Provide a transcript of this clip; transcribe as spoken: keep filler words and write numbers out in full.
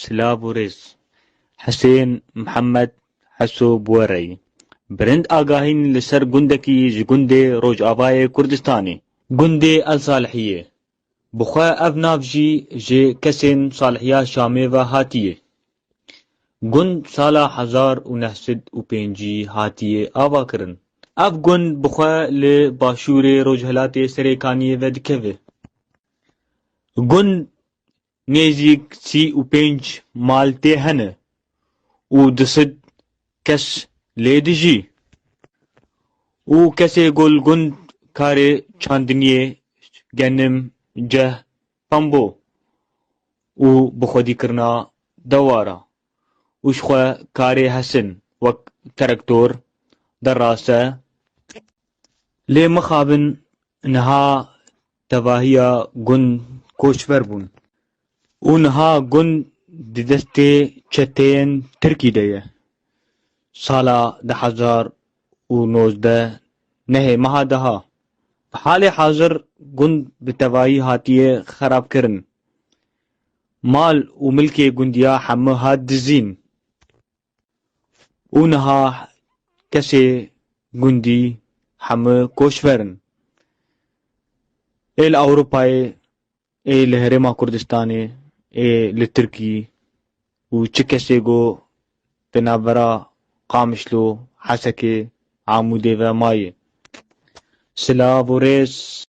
Silav û rêz. Hesên Mihemed Heso Buwereyî. Bi rind agahîn li ser gundekî ji gundê Rojavayê Kurdistanê. Gundê El Salihiyê. Bi xwe ev nav jî ji kesên Salihiya Şamê ve hatiye. Gund sala hezar û neh sed û pêncî hatiye avakirin. Ev gund bi xwe li başûrê rojhilatê Serêkaniyê ve dikeve. Gund nêzîk sî û pênc mal tê hene û du sed kes lê dijî. Û kesê ku li gund karê çandiniyê, genim, ceh, pembo û bi xwedîkirina dewara û ji xwe karê hesin wek traktor, derase. Lê mixabin niha tevahiya gund koçber bûn û niha gund di destê çeteyên Tirkî de ye. Sala du hezar û nozdeh nehê meha deha. Bi halê hazir gund bi tevahî hatiye xerabkirin. Mal û milkê gundiya hemû hat dizîn. Û niha kesê gundî hemû koçber in. Ê li Ewropayê, ê li Herêma Kurdistanê, ê li Tirkî û çi kesê ku di navbera Qamişlo, Hesekê, Amûdê ve maye. Silav û rêz.